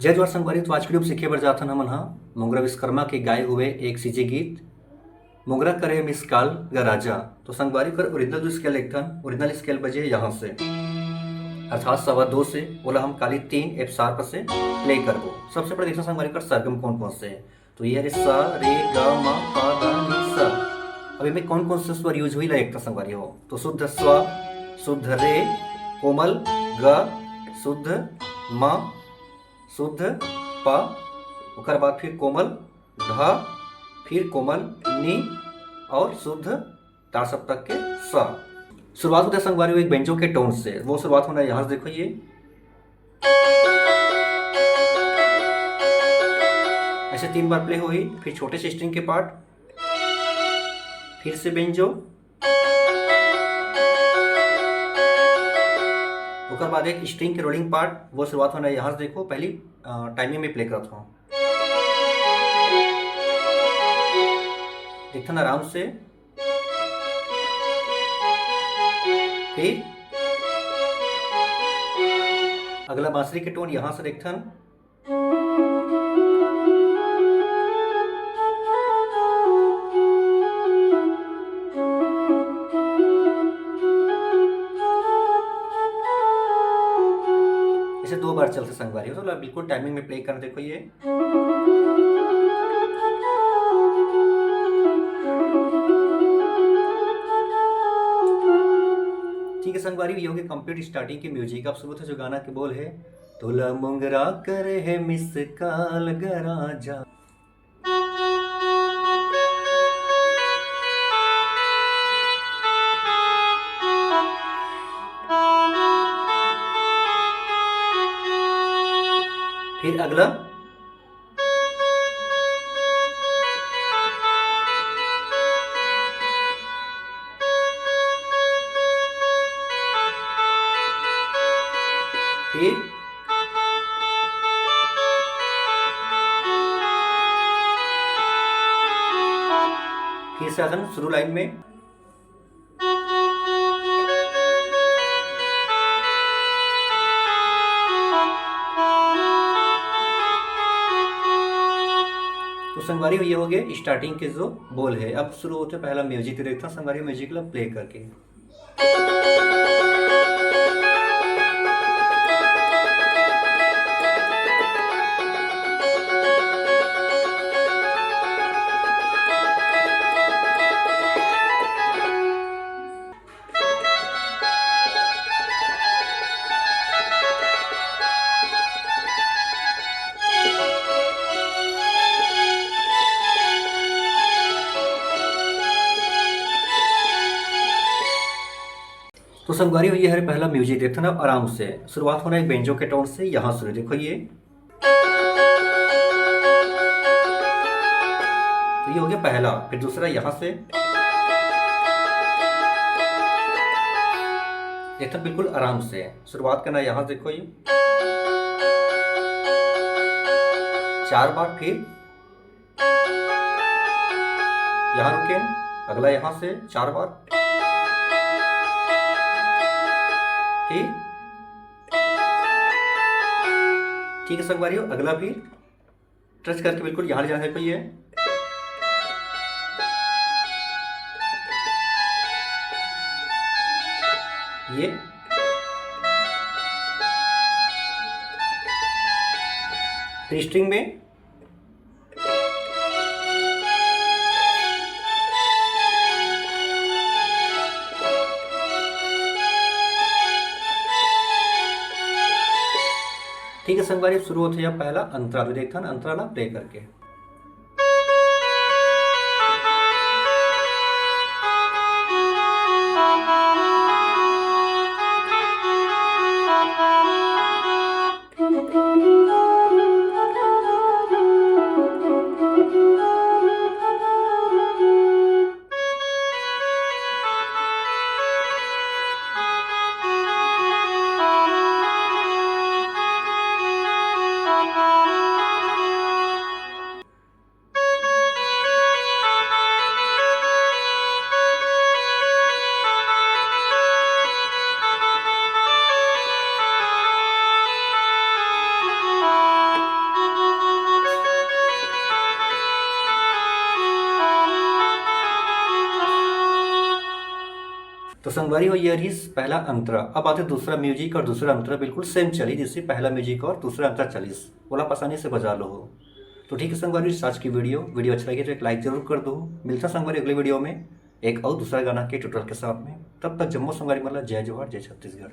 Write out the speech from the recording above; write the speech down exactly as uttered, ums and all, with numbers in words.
जय जोहार संगवारी, तो आज के video सीखे बर जाथन हमन ह मोंगरा विश्वकर्मा के गाए हुए एक सीजी गीत मोंगरा करे मिस कॉल ग राजा। तो संगवारी कर ओरिजिनल जो स्केल देखथन, ओरिजिनल स्केल बजे यहाँ से, अर्थात सवा दो से, ओला हम काली तीन एफ शार्प से प्ले करबो। सबसे पहले देखथन संगवारी कर सरगम कौन कौन से है। तो ये हरे सा, रे, ग, म, प, ध, नि, सा। अब इमे कौन कौन से स्वर यूज हुई ला देखथन संगवारी हो। तो शुद्ध स्व, शुद्ध रे, कोमल ग, शुद्ध म, शुद्ध प, ओकर बाद फिर कोमल घ, फिर कोमल नि और शुद्ध तार सप्तक के स। शुरुआत होथे संगवारी हो एक बेंजो के टोन से। वो शुरुआत होना यहाँ से, देखो ये ऐसे तीन बार प्ले होही, फिर छोटे से स्ट्रिंग के पार्ट, फिर से बेंजो, ओकर बाद एक स्ट्रिंग के रोलिंग पार्ट। वो शुरुआत होना यहाँ से, देखो पहली टाइमिंग में प्ले करत हूँ, देखथन आराम से। फिर अगला बांसुरी के टोन यहाँ से देखथन, इसे दो बार चलथे संगवारी हो, तो बिल्कुल टाइमिंग में प्ले करना। देखो ये ठीक है संगवारी, ये हो गया कंप्लीट स्टार्टिंग के म्यूजिक। अब शुरू होथे जो गाना के बोल है, तोला मोंगरा करे हे मिस कॉल ग राजा। फिर अगला फिर फिर से आथन शुरू लाइन में। तो संगवारी हो, ये हो गए स्टार्टिंग के जो बोल है। अब शुरू होथे पहला म्यूजिक, देखथन संगवारी म्यूजिक ला प्ले करके। तो संगवारी हो, ये हरे पहला म्यूजिक, देखथन आप आराम से शुरुआत होना है बेंजो के टोन से। यहाँ शुरू, देखो ये, तो ये हो गया पहला, फिर दूसरा यहाँ से, देखथन बिल्कुल आराम से शुरुआत करना। यहाँ देखो ये चार बार, फिर यहाँ रुके, अगला यहाँ से चार बार, ठीक, ठीक है संगवारी हो, अगला भी टच करके बिल्कुल यहाँ ले जाना है, कोई ये, ये फिर स्ट्रिंग में ठीक है संगवारी, शुरू होथे अब पहला अंतरा, तो देखथन अंतरा ला प्ले करके। तो संगवारी हो, ये रहिस पहला अंतरा। अब आते दूसरा म्यूजिक और दूसरा अंतरा बिल्कुल सेम चली, जैसे पहला म्यूजिक और दूसरा अंतरा चलिस, ओला आप आसानी से बजा लो हो। तो ठीक है संगवारी, आज की वीडियो वीडियो अच्छा लगे तो एक लाइक जरूर कर दो। मिलता संगवारी अगले वीडियो में एक और दूसरा गाना के ट्यूटोरियल के साथ में। तब तक जम्मो संगवारी मन ला जय जोहार, जय छत्तीसगढ़।